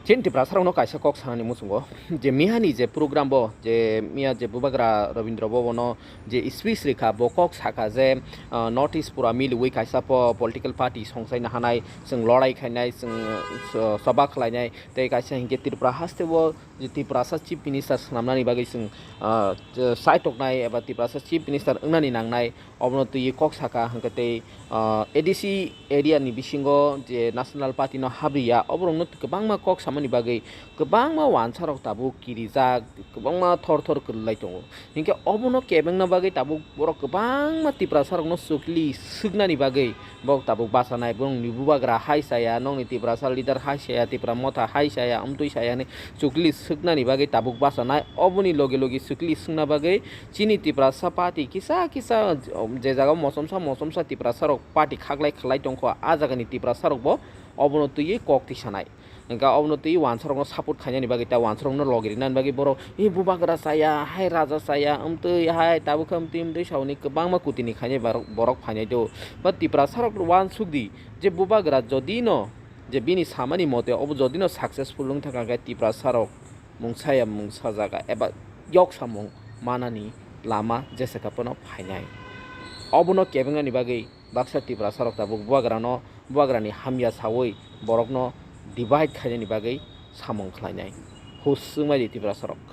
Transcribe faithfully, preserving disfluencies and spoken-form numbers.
Chini Tiprasarokno kaisa kok sanani muchungo, je mihani je program bo, je miya je Bubagra Rabindra Bhavan o je speech rikha, bo kok saka je, ah, North East pura miliwi kaisa po-, political party songchaina hanai, chwng lorai khainai, chwng, ah, so-, soba khlainai, tei kaisa hinkhe Tripura haste o je Tiprasa Chief Minister swnamnani bagwi chwng, ah, je saitoknai eba Tiprasa Chief Minister wngnani nangnai, obono twiwi kok saka hinkhe tei, ah, A D C area ni bisingo je National Party no habriya, oborokno kwbangma kok samani bagwi kwbangma wansarok tabuk kirijak, kwbangma thor thor kwrwlai tongo. Hinkhe obono kebengna bagwi tabuk borok kwbangma Tiprasarokno chukli swknani bagwi bo tabuk bachanai, bongni bubagra hai chaya, nokni Tiprasa leader hai chaya, Tipra Motha hai chaya, amtwi chaya hinwi chukli swknani bagwi tabuk bachanai. Oboni logi logi chukli swkna bagwi chini Tiprasa party kisa kisa je jaga mosomsa mosomsa Tiprasarok party khaklai khlai tongkho, a jagani Tiprasarokbo obono twiwi kok tisanai. Hingke obono twi wansarokno support khainani bagwi, ta wansarokno logi rinani bagwi borok, "Ee, bubagra chaya, hai raja chaya, amtwi hai, tabuk khe amtwi, amtwi," sauni kwbangma kutini khainai borok, borok phainai do. Ba Tiprasarok wansuk di, je bubagra jodi no, je bini samani mote obo jodi no successful wng thangkha khe Tiprasarok mungsa ya mungsa jaga eba yoksamung manani lama jesa khe phano phainai. Obono kebengnani bagwi baksa Tiprasarok tabuk bubagrano, bubagrani hamya saui borokno divide khainani bagwi samung khlainai. Hus wngmadi Tiprasarok.